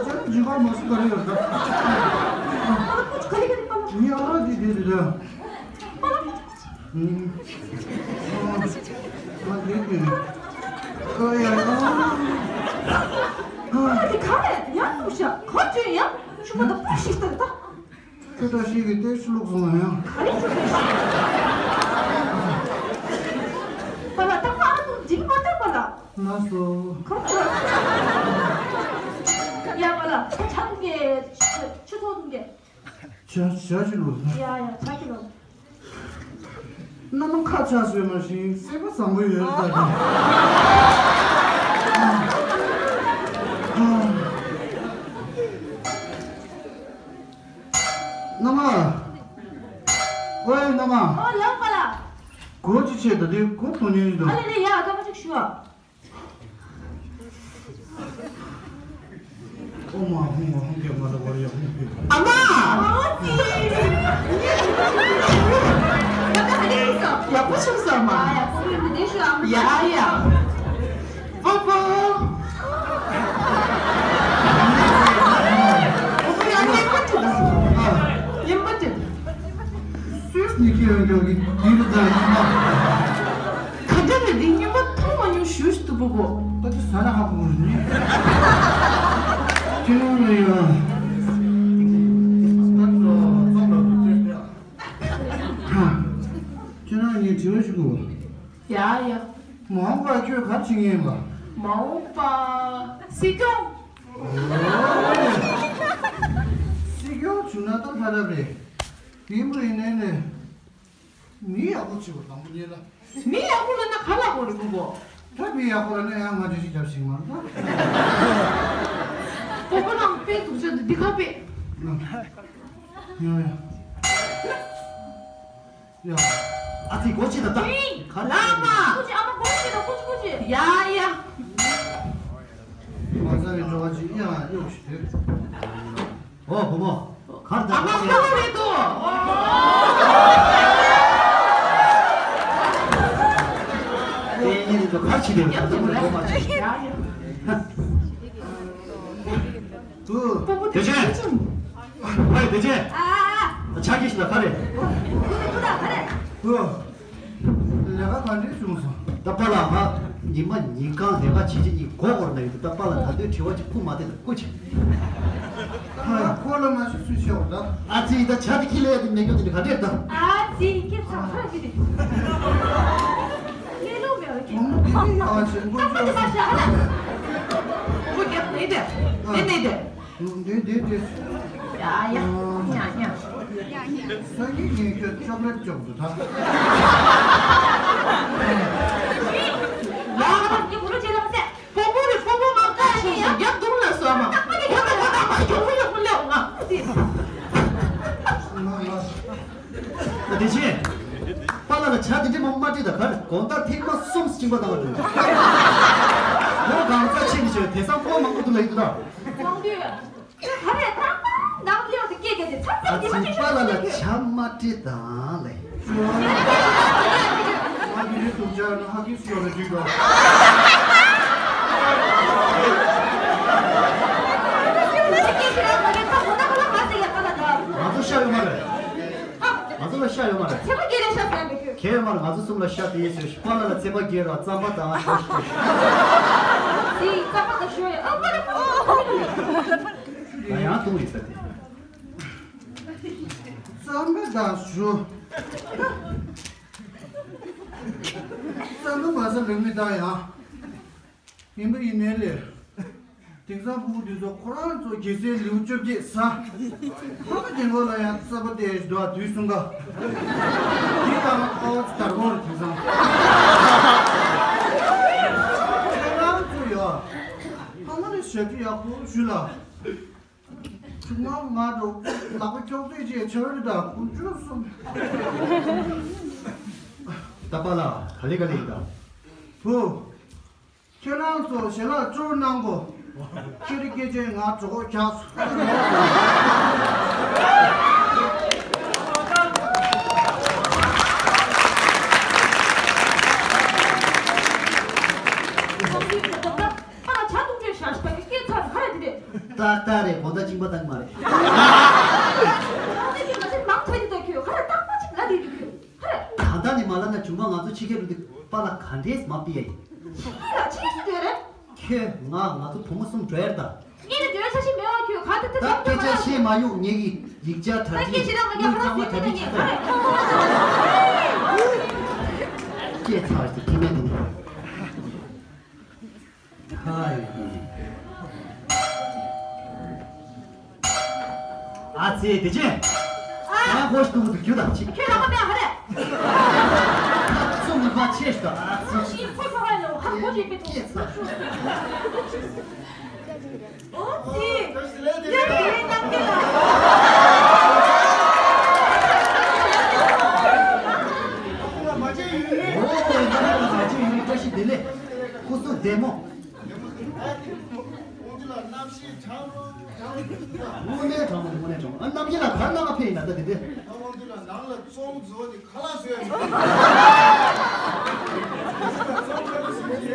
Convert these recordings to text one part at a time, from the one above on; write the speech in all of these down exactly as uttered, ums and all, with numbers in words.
ད་ཅི་ཇི་ག་མ་སུ་ག་རེ་ཡོད་ད། ངའི་ཨ་རོགས་དེ་དེ་དེ་དེ། ཨ་དེ་དེ་དེ། ཨ་ཡ་ཡ། ཨ་དེ་ག་རེ་ཡང་ཐུག་ཤག་ག་ཅི་ཡང་ཤུ་མ་ད་པུ་ཤི་ཏར་ད། ཁྱོད་བཀྲ་ཤིས་ཀྱི་ཏོག་ཙམ་བླུགས་སོང་ང་ཡང་། ག་རེ་ཁྱོད་བཀྲ་ཤིས། པ་ལགས་ད་ང་ཨ་ཏུ་འཇིགས་མ་ཐུབ་པ་ལགས། ལགས་སོ། ཁོ་ཁོ། ཡ་པ་ལགས་ཆ་འཐུང་གི། ཆུ་ཐོག་འཐུང་གི། ཇ་ཇ་ཅིག་བླུགས་ན། ཡ་ཡ་ཇ་ཅིག་བླུགས། མནའ་མ་ཁ་ཆག་སོས་མ་ཤེས་སེམས་པ་བཟང་པོ་ཡོད་ལྟ་གི། མནའ་མ། ཨོའི་མནའ་མ། ཨོ་ལགས་པ་ལགས། སྒོ་ཅིག་ཕྱེ་ད་དེ་སྒོ་རྡུང་ཉན་ཡིན་དོ། ཨ་ལེ་ལེ་ཡ་སྐར་མ་གཅིག་ཞུ་ཨ། ཨོ་མ་ཧུང་མ་ཧུང་གེ་མ་ད་བར་ཡ་ཧུང་གེ། ཨ་མ། ཨོ་ཙི། ཡག་པོ་བྱུང་སོང་མ། ཡག་པོ་བྱུང་སོང་མ། ཡ་ཡ། ཡ་ཡ། པོ་པོ། པོ་པོ་ཡ་ཉན་པ་ཏི་ལ། ཉན་པ་ཏི། སུས་ནི་ཁྱེད་རང་འཇོག་གི་དེ་རུ་ད་ཡིན་མ། ཁ་བརྡ་ནི་འདི་རྙིང་པ་མཐོང་མ་མྱོང་ཞུ་ཞུ་ཐུབ་པོ་གོ། ད་དེ་ཟ་ན་ཧ་གོ་རུ་ནི། ཁྱེད་རང་ལ་ཡ། ད་ཚོགས་ལ་དུས་ཚོད་ཡ། ཁྱེད་རང་ངས་དྲི་བ་ཞུ་གོ། ཡ་ཡ། མ་འོངས་པ་ཁྱོད་ག་རེ་བྱེད་ངེས་ཡིན་པ། མ་འོངས་པ། སྲིད་སྐྱོང་། སྲིད་སྐྱོང་བྱུང་ན་ད་ཕ་རབ་རེད། ཡིན་པ་ཡིན་ནའི་ནས། མི་ཡག་པོ་བྱེད་པ་དང་པོ་ཉིད་ལ། མི་ཡག་པོ་ལབ་ན་ག་ལ་གོ་རེད་མི་གོ། ད་མི་ཡག་པོ་ལབ་ན་ཡང་ང་འདྲ་ཞིག་རྒྱབ་ཤིག་མ་རེད་ད། པོ་པོ་ནང་དཔེ་འདུག་ཅག་འདི་ག་དཔེ། ཡ་ཡ། ཡ། ཨ་ཙི་སྒོ་ཕྱེ་ད་ད། ཨིང་། ག་རེ་ལགས་མ། སྐུ་མཁྱེན་ཨ་མ་སྒོ་ཕྱེ་ད་སྐུ་མཁྱེན་སྐུ་མཁྱེན། ཡ་ཡ། མ་རྩ་བའི་འགྲོ་བ་ཅིག་ཡ་གཡོག་ཞིག་དེ། ཨོ་བུ་མོ། གར་ད་ཨ་མ་ཁ་བ་རེད་དོ། དེ་ཡིན་དུ་གར་ཆི་དེ་ཡག་ཏུ་མ་རེད། ཡ་ཡ། དུ། པོ་པོ་དེ་ཆེན། ཕ་ཡི་དེ་ཆེན། ཨ་ཨ་ཨ། ཆ་གི་ཤི་ན་ག་རེ། པོ་པོ་ད་ག་རེ། དུ། ལས་ཀ་ག་འདྲས་བྱུང་སོང་། ད་པཱ་ལགས་ང་ཉི་མ་ཉིན་གང་ལས་ཀ་བྱེད་ཀྱི་ཉིན་མགོ་སྐོར་ན་ཡོད་དུས། ད་པཱ་ལགས་ད་དུས་དྲི་བ་ཅིག་ཁུངས་མ་བལྟས་ན་སྐུ་མཁྱེན། ཁོ་ལ་མ་ཤི་སུས་ཤེས་པ་ད། ཨ་ཙི་ད་ཇ་དེ་ཁྱི་ལས་ཡ་དེ་མེད་རྒྱུ་དེ་འདྲ་ག་འདྲས་ད། ཨ་ཙི་ཁྱི་ཚ་ཁ་གི་དེ། ངས་ལོ་མེད་བ་ཁྱི། ཨོ་མོ་དེ་ནི་ཡ་བ་ཆེན་པོ་ཨ་མ་དེ་མ་ཤ་ཧ་ལ། ཁོ་རྒྱབ་ནས་དེ་དེ་ནས་དེ། འདི་འདི་འདི། ཡ་ཡ། ཉ་ཉ། སང་ཉིན་ངས་ཁྱོད་ཅོག་ལེ་ཊི་ཅོག་ཏུ་ད། ང་རང་གི་བུ་རུ་ཆེ་ལ་མ་ཟད། ཕོ་བོ་རེ་ཕོ་བོ་མ་ཀ་ཞིག་ཡང་རྒྱབ་དུང་ལ་སོ་མ། ཏག་ཏག་ཏག་ཏག་ཏག་ཡོང་ཡོང་ལེ་ང་། ད་དེ་ཕྱིན། པཱ་ལགས་ལ་ཇ་དེ་འདྲས་མང་པོ་མ་སྤྲད་ད་ག་རེ་དགོང་དག་ཐེངས་མ་གསུམ་སྦྱིན་པ་བཏང་བ་འདུག་ཁོ་གང་ས་ཕྱིན་ནས་བྱོས་དེང་སང་ཕོ་མང་པོ་འདུག་ལ་ཡིན་འདུག་ད། ཚོང་དུས། ཁ་རས་ཏག་ཏག་ནང་ལེའུ་དེ་སྐད་རྒྱག་དེ་ཚབ་ཨ་ཚབ་ཅིག་ཅིག་པཱ་ལགས་ལ་ཇ་མ་སྤྲད་དང་ལེ། ཨ་ནི་ནི་དུང་ཅག་ན་ཧ་གི་སུ་ཡོད་ལ་འགྲིག་གོ། ང་ཚོ་ཤ་ཡོད་མ་རེད། ང་ཚོ་ལ་ཤ་ཡོད་མ་རེད། ཚེ་པ་སྐྱེ་རེ་ཤ་ཟ་འདུག་གི། ཁྱེད་མར་ང་ཚོ་གསུམ་ལ་ཤ་དེ་ཡིན་ཟེར་ཤི་པཱ་ལགས་ལ་ཚེ་པ་སྐྱེ་ར་རྩམ་པ་དང་ཞོ་ཞིག་ཞོ་ཞིག་དེ་རྩམ་པ་དང་ཞོ་ཡ་ཨ་པ་ར་པ། ང་ཡང་བཏུང་ཡིན་ས་དེ། རྩམ་པ་དང་ཞོ། རྩམ་པ་མ་ཟ་ལུག་མི་དང་ཡང་། ཡིན་པ་ཡིན་ནའི་ལས། དེང་སང་ཕྲུ་གུ་དེ་ཚོ་ཁོ་རང་ཚོ་རྒྱལ་སའི་ལེའུ་བཅོ་བརྒྱད་ཟ། ཕ་མ་རྒན་གོག་ལ་ཡང་རྩ་བ་དེ་འདུག་དུས་གསུམ་ཀ། དེ་ཡང་ཨོ་ཙི་དར་གོང་རེད་དེང་སང་། ཁྱེད་རང་ཚོ་ཡ། ཕ་མ་ནི་ཞབས་ཕྱི་ཡག་པོ་ཞུ་ལ། ཆུང་མ་ང་འགྲོ་ལག་པ་ཀྱོག་ཙེ་ཅེས་ཆེ་བར་དང་ཀུན་སྤྱོད་གསུམ། ད་པཱ་ལགས་ག་ལེ་ག་ལེ་ཡིན་ད། བུ། ཁྱེད་རང་ཚོ་ཞལ་ལག་སྤྲོད་གནང་གོ། ཁྱེད་རི་སྐད་ཆའི་ང་གྲོད་ཁོག་འཁྱག་སོང་། ཨ་ལ་ཇ་འཐུང་ཆོས་བཞག་ཞིག་པ་གི་སྐད་ཚར་ག་རེ་དེ་རེད། ཏག་ཏག་རེད། དགོང་དག་གཅིན་པ་བཏང་མ་རེད། ནང་དེ་གི་ང་ཚོ་མང་ཆ་གི་ད་ཁྱོད་ག་རེ་རྟག་པ་ཅིག་ལ་དེ་གི་ཁྱོད་ག་རེ། ད་ལྟ་ནས་མ་ལབ་ན་ཇུམ་པ་ང་ཚོ་ཕྱི་རྒྱལ་རུ་དེ་པཱ་ལགས་ག་འདྲས་མ་ཕི་ཡ་ཡིན། ཕི་ལ་ཕྱི་སུ་དེ་རེད། ཁྱོད་ང་ང་ཚོ་བུ་མོ་གསུམ་འགྲོ་ཡར་ད། ངས་ནི་འགྲོ་ཡ་ཆ་ཤི་མེད་བ་ཁྱོད་ག་ད་ད་ད་སྐད་ཆ་བཤད་མ་ཡོང་ངེད་ཀྱི་ཡིག་ཆ་གྲ་སྒྲིག་ད་སྐད་ཆ་རང་མ་རྒྱག་ཁ་རང་ཚིག་ད་ངས་ག་རེ། སྐད་ཚར་ཞིག་ཁྱི་མེད་དུ་ནི། ཧའི། ཨ་ཙི་དེ་ཅན། ཨ། ང་ཧོ་ཤི་ཏུ་མུ་ཏུ་རྒྱུ་དང་ཅི། ཁྱོད་རང་མ་ཧ་རེད། ཚོ་མི་ཕ་ཆེ་ཤི་ད་ཨ་ཙི། ཁྱོད་ཁོ་ཁོ་ཧ་ལོ་ཧ་ཁོ་ཅི་པེ་ཏུ། ཨོ་ཙི། ཡ་ཡ་ཡ་ནམ་རྒྱལ་ལགས། ཨོ་ཙི་ནམ་རྒྱལ་ལགས་མ་བྱེད་ཡུན་རིང་བཀྲ་ཤིས་བདེ་ལེགས། སྐུ་གཟུགས་བདེ་མོ། དབང་འདུས་ལགས་གནམ་གཤིས་གྲང་རུང་གྲང་རུང་། དངོས་གནས་གྲང་མོ་དངོས་གནས་གྲང་མོ། ཨ་རྣམ་རྒྱལ་ལགས་ག་ནང་ཕེབས་ཡིན་ན་ད་དེ་དེ། ད་དབང་འདུས་ལགས་ནང་ལ་བཙོང་བཟོ་ནི་ཁ་ལག་བཟོས་ཡོད་མི་འདུག་ད་བཙོང་ཁ་ལག་བཟོས་ཡོད།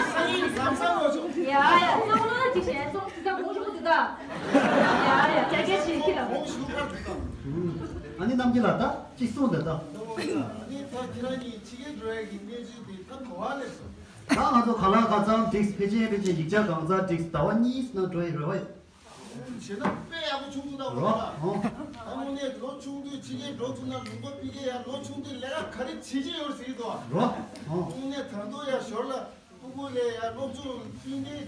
ས་ཡིན་ཟམ་ཟམ་ལོ་ཆུང་། ཡ་ཡ་བཙོང་ལོ་ཅི་བྱས་བཙོང་ཅི་ད་གོང་ཞུ་གི་འདུག་ད། ཡ་ཡ་རྒྱ་རྒྱ་བྱེད་ཁྱི་ལ། གོང་ཞུ་ཁར་འདུག་ད། ཨ་ནི་རྣམ་རྒྱལ་ལགས་ད་ཅི་གསུངས་འདུག་ད། ད་དབང་འདུས་ལགས་ཨ་ནི་ད་ཁྱེད་རང་གཉིས་ཕྱི་རྒྱལ་འགྲོ་ཡ་གི་གནས་ཚུལ་དེ་ད་ག་བ་སླེབས་སོང་། ད་ང་ཚོ་ཁ་ལག་ཁ་ཚང་བསྒྲིགས། ཕལ་ཆེར་ཕལ་ཆེར་ཡིག་ཆ་གང་ཚང་བསྒྲིགས། ཟླ་བ་གཉིས་ནང་འགྲོ་ཡི་རེད་བ། བྱས་ན་དཔེ་ཡག་པོ་བྱུང་འདུག་ད་རོ། ཨོ། ད་དངོས་གནས་ལོ་ཆུང་དུས་ཕྱི་རྒྱལ་འགྲོ་ཐུབ་ན་ལུང་པ་ཕ་གིར་ཡང་ལོ་ཆུང་དུས་ལས་ཀ་ག་རེ་བྱེད་ཀྱི་ཡོད་ཟེར་གྱི་འདུག་རོ། ཨོ། དངོས་གནས་ད་དུང་ཡང་ཞོར་ལ་སྤུ་གུ་ལ་ཡང་སློབ་སྦྱོང་མཐུན་རྐྱེན་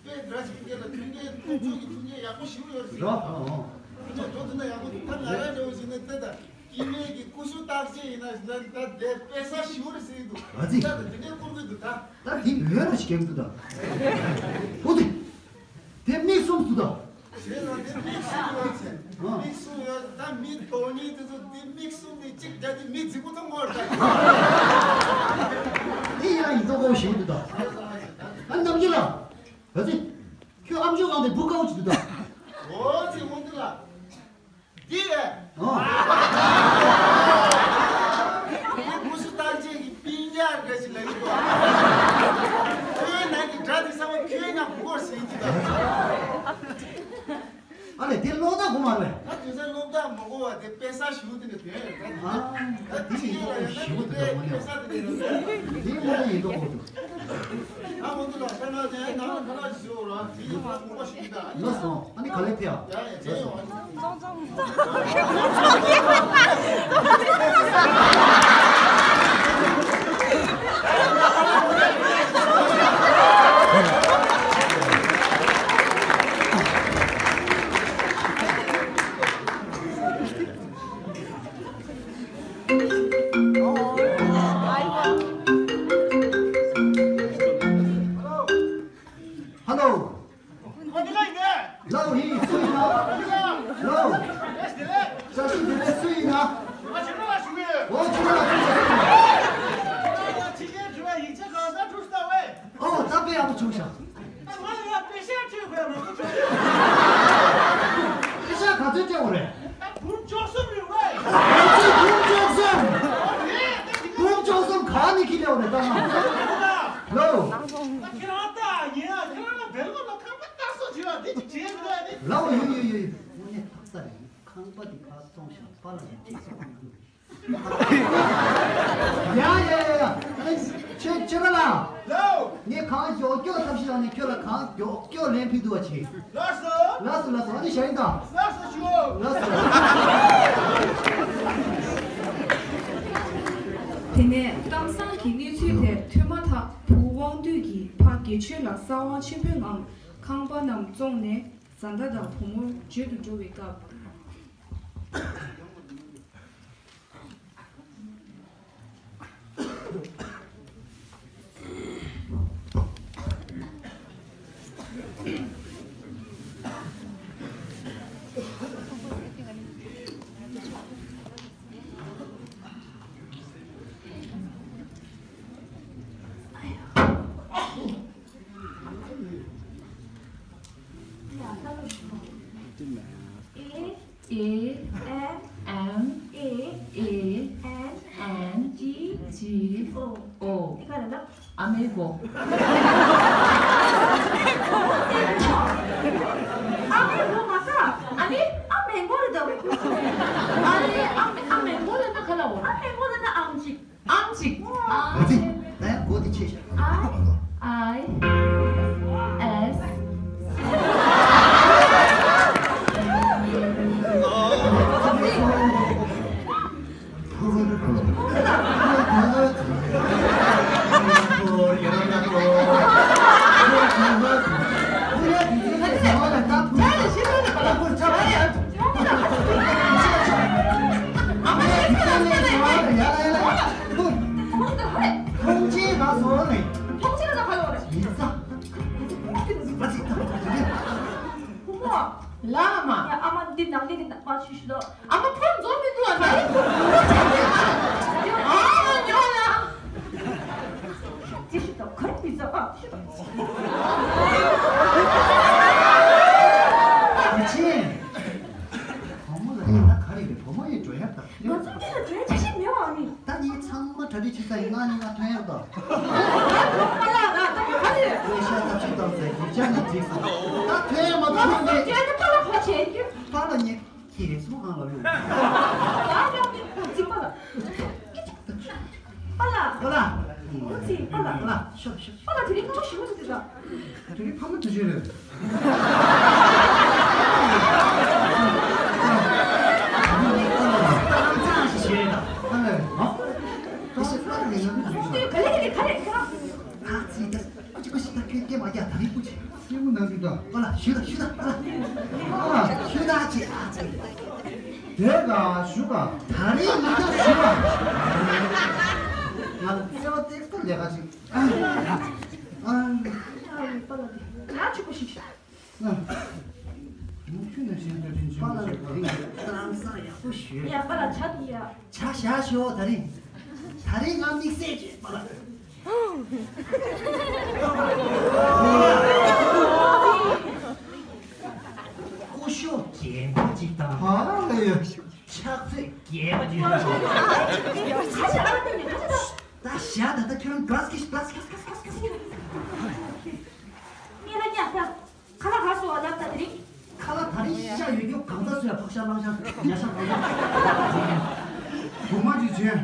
དཔེ་འདྲ་ཞིག་སྐྱེལ་ལ་མཐུན་རྐྱེན་སློབ་སྦྱོང་གི་མཐུན་རྐྱེན་ཡག་པོ་ཞིག་ཡོད་ཟེར་གྱི་རོ། འདུག་ཨོ། ཕྱི་རྒྱལ་འགྲོ་ཐུབ་ན་ཡག་པོ་འདུག་ད་ང་རང་འདྲ་བོ་ཞིག་ནས་ལྟ་ད། སྐྱེ་དམན་གྱི་ཀུ་ཤུ་བརྟག་དཔྱད་ཡིན་ན་ད་ད་དེ་དཔེ་ས་ཞིའུ་རེད་ཟེར་གྱི་འདུག་ཨ་ཙི། ད་ད་དེ་འདྲའི་བསྐུར་གྱི་འདུག་ད། ད་དེ་ཡོད་རེད་ཞིག་གྱེན་འདུག་ད། ཨོ་དེ། དེ་མིག་གསུམ་འདུག་ད། དེ་ལ་དེ་མིག་གསུམ་ཡོད་ཟེར། ཨ། མིག་གསུམ་ཡོད་ད་མི་སྟོང་ཉིད་དེ་ཚོ་དེ་མིག་གསུམ་དེ་གཅིག་བརྒྱབ་དེ་མི་རྫིག་པོ་མཐོང་གི་རེད་ད། དེ་ཡང་ཡིན་མདོག་ཁ་པོ་ཞིག་འདུག་ད། ཨ་རྣམ་རྒྱལ་ལགས། ཨ་ཙི། ཁྱོད་ཨ་མཆོག་གང་དེ་བུ་དཀར་པོ་ཅིག་འདུག་ད། ཨོ་ཙི་དབང་འདུས་ལགས། འདི་རེད། ཨོ། འདི་ཀུ་ཤུ་བརྟག་དཔྱད་ཀྱི་སྤུན་ཀྱག་འདྲ་ཞིག་ལ་ཡིན་པ། ཁྱོད་ནང་གི་དགྲ་དེ་ཚང་མ་ཁྱོད་ནང་སྒུག་སྐོར་ཟིན་གྱི་ད། ཨ་ལས་དེ་སློབ་གྲྭ་དགོས་མ་རེད། ད་དུས་ཚོད་སློབ་གྲྭ་མ་དགོས་པ་དེ་དཔེ་ས་ཞིའུ་དེ་འདྲ་དོན་རེད་ད། ཨ། ད་དེ་ཡིན་ཡོང་ཞིའུ་དེ་འདྲ་དངོས་གནས་དཔེ་ས་དེ་འདྲ་རེད། དེ་དངོས་གནས་ཡིན་མདོག་ཁ་པོ་འདུག་ད་མོ་འདི་ལ་ས་ན་ནས་ནང་ལ་ཁ་ལག་ཞིག་ཡོད་ར་དེ་ཡིན་པ་ངོ་མ་ཞིག་ད། ལགས་སོ། ཨ་ནི་ག་ལེ་ཕེབས་ཨ། ཡ་ཡ་ལགས་སོ། ཡ་ཡ་ཡ། ལའོ། ཡོད་ཡོད་ཡོད། དངོས་གནས་ཐག་ཚ་རེད། ཁང་པ་དེ་ཕར་བཙོང་ཤག་པཱ་ལགས་ཀྱིས་ཁྲིད་སོང་། ཡ་ཡ་ཡ་ཡ། ཁྱོད་ཁྱོད་ར་ལ། ལའོ། ངས་གང་མགྱོགས་མགྱོགས་ཐབས་ཤེས་བྱས་ནས་ཁྱོད་ལ་གང་མགྱོགས་མགྱོགས་ལན་ཕུལ་འདུག་པ་བྱེད། ལགས་སོ། ལགས་སོ་ལགས་སོ། ཨ་ནི་ཞལ་ཡིན་ད། ལགས་སོ་ཞུ། ལགས་སོ། དེ་ནས་ཀམ་ཚང་གི་གནས་ཚུལ་དེ་ཐོས་མ་ཐག་བུ་དབང་འདུས་ཀྱིས་ཕ་དགེ་ཆོས་ལ་གསང་བ་ཆེན་པོའི་ངང་ཁང་པ་རྣམས་བཙོངས་ནས་བཟའ་ཟླ་དང་བུ་མོར་བརྗེ་དུ་འགྲོ་བའི་སྐབས། A M A M A N N G G O O འདི་ག་རེ་ལབ། ཨ་མའི་མགོ། ཨ་མའི་མགོ་མ་ཟ། ཨ་ནི་ཨ་མའི་མགོ་རེད་དམ། ཨ་ནི་ཨ་མའི་ཨ་མའི་མགོ་ལབ་ན་ག་ལབ་འོ། ཨ་མའི་མགོ་ལབ་ན་ཨམ་ཆི། ཨམ་ཆི། ཨ། གོ་ཚིག་ད་ཡང་གོ་དེ་ཆེ་ཤག I S ཐོང་ཅེས་ང་བཟོ་ནས། ཐོང་ཅེས་ང་ཕ་ལོ་རེད། ཡིན་ས། བུ་མོ། ལ་མ། ཡ་ཨ་མ་འདི་ནང་ལས་ཀྱི་ནག་པ་ཆུ་ཤི་ལོ། ཨ་མ་ཕོ་འཛོམས་མི་འདུག་ཨ་ད། ཨ་མ་ཉོ་ལ། དེ་ཤི་ད་གར་མི་ཟ་པ་ཤི་ད། དེ་ཆེ། བུ་མོ་ལ་ད་ག་རེ་རེད། བུ་མོ་ཡི་འགྲོ་ཡག་ད། ང་ཚོ་འདི་ལ་འགྲོ་ཡག་ཅི་ཞིག་མེད་པ་ཨ་ནི། ད་ངས་ཚང་མ་གྲ་སྒྲིག་བྱས་ཚར་ཡིན། ང་ནི་ང་ཐོན་ཡག་ད། ཨ་ལ་ད་ག་རེ། ལས་ཤ་ཐབས་ཤེས་བཏང་ཚར་ཡིག་ཆ་ནི་བསྒྲིགས་སོང་། ད་ཐོན་ཡག་མ་ཐོན་ནས། ང་ཚོ་འགྲོ་ཡག་ནི་པཱ་ལགས་ཁོ་བྱས་ཀྱི། པཱ་ལགས་ཉིད་ཁྱེད་རེ་ཟུང་ཧང་ལ་ཡོད། ད་ཡག་ནི་ཁོ་ཚིག་པཱ་ལགས། པཱ་ལགས། པཱ་ལགས། ཨོ་ཙི་པཱ་ལགས། པཱ་ལགས་ཤོག་ཤོག། པཱ་ལགས་དེ་རིང་ཁོ་ཞི་མོ་ཟེར་དེ་ད། དེ་རིང་ཕ་མ་དུ་ཞིག་རེད། ཨ་ཙི་ད་ཨ་ཙི་ད་ཁྱོད་སྐད་མ་རྒྱག་ད་རིང་སྐུ་མཁྱེན། སྐྱེས་བུ་ནང་དུ་ད། པཱ་ལགས་ཞུ་ད་ཞུ་ད་པཱ་ལགས། པཱ་ལགས་ཞུ་ད་ཨ་ཙི་ཨ་ཙི། དེ་ག་ཞུ་ག་ད་རིང་ཡིན་ད་ཞུ་ག་ང་ལ་བརྩེ་བ་ཏིག་ཙམ་ལས་ཀ་ཞིག་ཨ། ཨ། ཨ་ཡི་པཱ་ལགས་དེ་ཡག་ཆོག་པ་ཞིག་ཤག་ཨ། མུ་མཐུད་ནས་གཞན་དགའ་དྲིན་ཆེན་པོ་བྱེད་པ། པཱ་ལགས་དེ་རིང་གི་ཧང་སང་ཡག་པོ་ཞུས། ཡ་པཱ་ལགས་ཇ་དེ་ཡ། ཇ་བཞག་ཤོག་ད་རིང་། ད་རིང་ང་དམིགས་བསལ་གྱིས་པཱ་ལགས། སྐུ་ཞབས་རྒན་པོ་ཅིག་དང་། ཧ་ལས་ཡ། ཕྱག་ཚོད་རྒྱས་པ་ཅིག་དང་། ད་བཞག་ད་ད་ཁྱོད་རང་ག་སི་ག་སི་ག་སི་ག་སི་ག་སི་ག་སི། ངས་ལ་ཉག་ད། ཁ་ལག་ག་སོ་བ་ལབ་ད་དེ་རིང་། ཁ་ལག་ད་རིང་ཤ་ཡོད་རྒྱུ་གང་ཟག་སུ་ཡ་ཕག་ཤ་གླང་ཤ་ཉ་ཤ་གང་ཟག་སྒོ་མ་ཅིག་བྱས།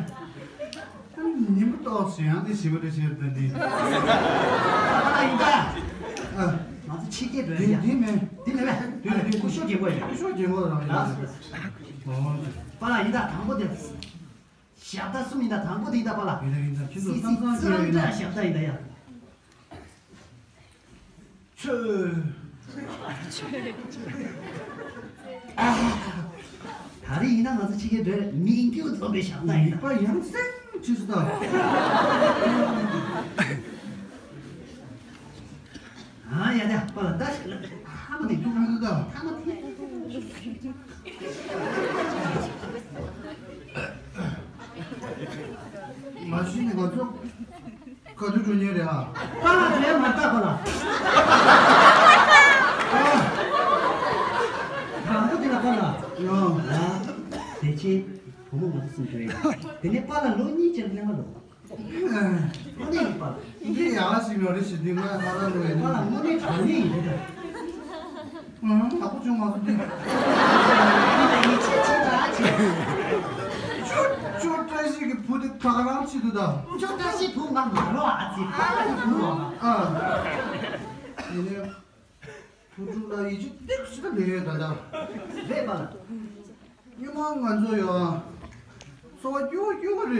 ཉིན་པོ་ཏོག་ཙམ་ཡང་དེ་ཞིབ་པ་རེ་བྱས་ད་འདི། ཨ་ཡིན་ད། ཨ། ང་ཚོ་ཕྱི་རྒྱལ་འགྲོ་ཡ། དེ་དེ་མེད། དེ་མེད་མེད། དེ་མེད་དེ་སྐུ་ཞབས་རྒན་པོ་ཡིན། སྐུ་ཞབས་རྒན་པོ་རང་ཡིན། ཨོ། པཱ་ལགས་ཡིན་ད་དང་པོ་དེ། ཞབས་ད་གསུམ་ཡིན་ད་དང་པོ་དེ་ཡིན་ད་པཱ་ལགས། ཡིན་ད་ཡིན་ད་ཁྱེད་ཚོ་སི་སི་གཙང་གཙང་བྱས་ཡོད་ན། ཞབས་ད་ཡིན་ད་ཡ། ཆོས། ཨ། ད་རེས་ཡིན་ན་ང་ཚོ་ཕྱི་རྒྱལ་འགྲོ་མི་ཨིན་ཀྱུ་འཛོམས་པའི་ཞབས་ད་ཡིན་ད། མིག་པ་ཡང་སེང་ཅི་སུ་ད། ཨ་ཡ་ད་པཱ་ལགས་ད་ཞིག་ལ་ཐ་མ་ནས་ཐུག་ཐུག་ད། ཐ་མ་ཐུག་ཐུག་ཐུག་ཐུག་ཐུག་མ་གཞི་ནས་ང་ཚོ། ག་དུས་འགྲོ་མཁན་རེད་ཨ། པཱ་ལགས་དེ་མ་ལྟ་པཱ་ལགས། ཨ། དང་པོ་དེ་ལ་པཱ་ལགས། ཡོང་། ལ། དེ་ཕྱིན་བུ་མོ་ང་ཚོ་གསུམ་འགྲོ་ཡིན། དེ་ནས་པཱ་ལགས་ལོ་གཉིས་ཅིག་སླེབས་མ་ལོ། དངོས་གནས་ཡིན་པཱ་ལགས། འདི་ཡག་ཞིག་ཡོད་རེད་ཞེས་འདི་ང་ཧ་ལ་ལོས་ཡིན། པཱ་ལགས་དངོས་གནས་དྲང་གནས་ཡིན་རེད་ད། ཨང་། ཡག་པོ་བྱུང་མ་སོང་དེ། ཡིད་ཆེས་ཆེ་དྲགས་ཆེ། ཅོ་ཅོ་བཀྲ་ཤིས་ཀྱི་བུ་དེ་ད་ག་རང་བྱེད་འདུག་ད། ཅོ་བཀྲ་ཤིས་བུ་ང་མ་རོ་ཨ་ཙི། ཨ་ཡིན་ནའི་བུ་ཕྲུག་ལ་ཡིད་ཆེས་ཏོག་ཙམ་ལས་ཡོད་ད་ད། རེད་པ། སྔོན་མ་ང་ཚོ་ཡང་འཚོ་བ་སྐྱིད་པོ་སྐྱིད་པོ་རེད།